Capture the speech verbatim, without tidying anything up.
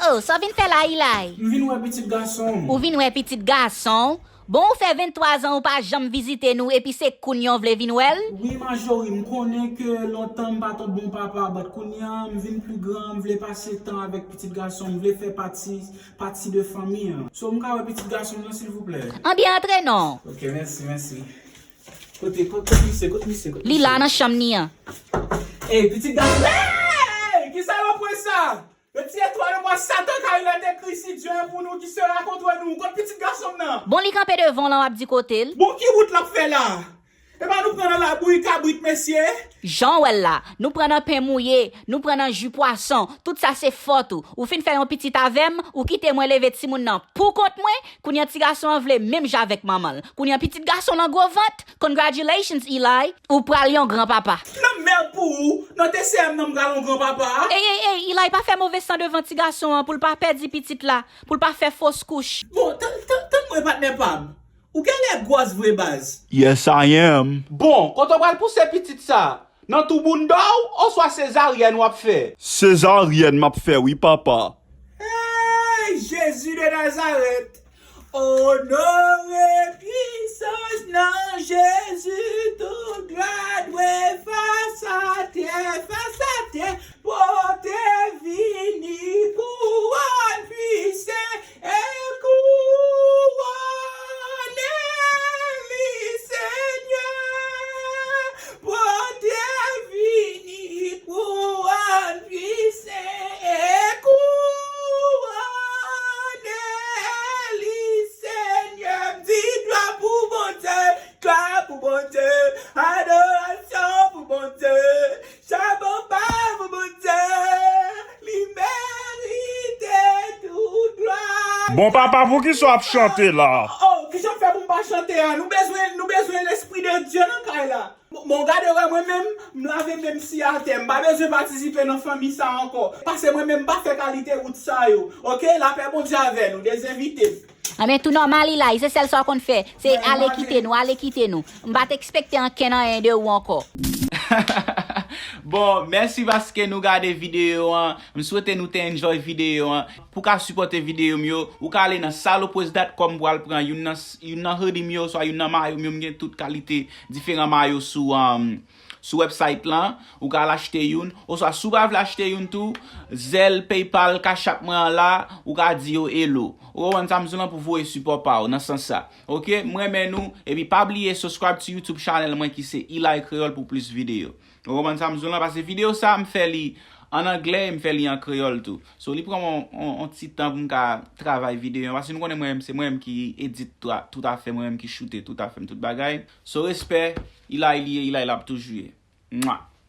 Oh, sa w vin fè la, Ilay? M vin wè pitit gason m. Ou vin wè pitit gason w? Bon, ou fè venntwa zan ou pa janm vizite nou, epi se kounye a w vle vin wè l? Wi, Majori, m konnen ke lontan m pa t yon bon papa, but kounye a m vin pi gran, m vle pase tan avèk pitit gason m, m vle fè pati, pati de fanmi an. So, m ka wè pitit gason m nan, silvouplè? Anbyen, antre non. Ok, mèsi, mèsi. Kote, kote, kote misye, kote misye, kote misye? Li la nan chanm ni an. Ey, pitit gason. Ey! Ki salopri sa? Yo tiye twa nan mwa Satan kay la te kri si Dye pou nou ki sera contre nous. Kot pitit gason m nan? Bon, li kanpe devan w lan w ap di kote l. Bon, ki wout l ap fè la? Epa nou pran nan labouyi kabrit, mesye. Jan w wè l la, nou pran nan pen mouye, nou pran nan ji pwason, tout sa se fòt ou. Ou fin fè yon pitit avè m, ou kite mwen leve timoun nan pou kont mwen, kounye a ti gason an vle menm jan avèk manman l. Kounye a pitit gason lan gwo vant. Congratulations, Eli. Ou pral yon gran papa. Nan mèd pou ou, nan T C M nan m pral yon gran papa. Ey, ey, ey, Eli pa fè move san devan ti gason an pou l pa pèdi pitit la, pou l pa fè fos kouch. Bon, tann, tann, tann mwen patnè pa m. Ou genlè gwòs vre baz. Yes, I am. Bon, kote w pral pouse pitit sa? Nan tou bounda w, oswa sezaryèn w ap fè? Sezaryèn m ap fè wi, papa. Hey, Jezi de Nazarèt! Onore, pisans nan Jezi, tout glwa dwe fas a tè, fas a tè, pote vini kouwòn pwise e kouwone li, Senyè. Pote vini kouwòn pwise e kouwone li, Senyè. M di glwa pou Bondye, glwa pou Bondye, adorasyon pou Bondye, chabon pa pou Bondye, li merite tout glwa. Bon, papa, poukisa w ap chante la? Oh, kijan fè pou m pa chante a? Nou bezwen, nou bezwen Lespri de Dye nan kay la. Bon, bon, gade wè mwen menm, m lave men m si atè, m pa bezwen patisipe nan fanmi sa ankò. Paske mwen menm m pa fè kalite wout sa yo. Ok, lapè Bondye avè nou, dezenvite m. Anben, tou nòmal, Eli, se sèl sa w konn fè, se ale kite nou, ale kite nou. M pa t ekspekte ankenn anyen de ou ankò. Bon, mèsi paske nou gade videyo an. M swete nou te enjoy videyo an. Pou w ka sipòte videyo m yo, ou ka ale nan saloprez dot com pou al pran youn nan, youn nan hoodie m yo, oswa youn nan mayo m yo. M gen tout kalite diferan mayo sou, um, sou website lan. Ou ka al achte youn, oswa si w pa vle achte youn tou, Zelle, PayPal, Cash App mwen an la, ou ka di yo hello. Ou konprann sa m di w lan pou voye sipò pa w nan sans sa. Ok, m renmen nou, epi pa bliye subscribe to YouTube channel mwen ki se Eli Kreyòl pou plis videyo. Ou konprann sa m di w lan, paske videyo sa m fè li an anglè e m fè li an kreyòl tou. So, li pran mwen yon, yon, yon ti tan pou m ka travay videyo an, paske nou konnen mwen menm, se mwen menm ki edit tout a-, tout afè, mwen menm ki choute tout afè m, tout bagay. So, respè, Eli li ye, Eli l ap toujou ye. Mwa.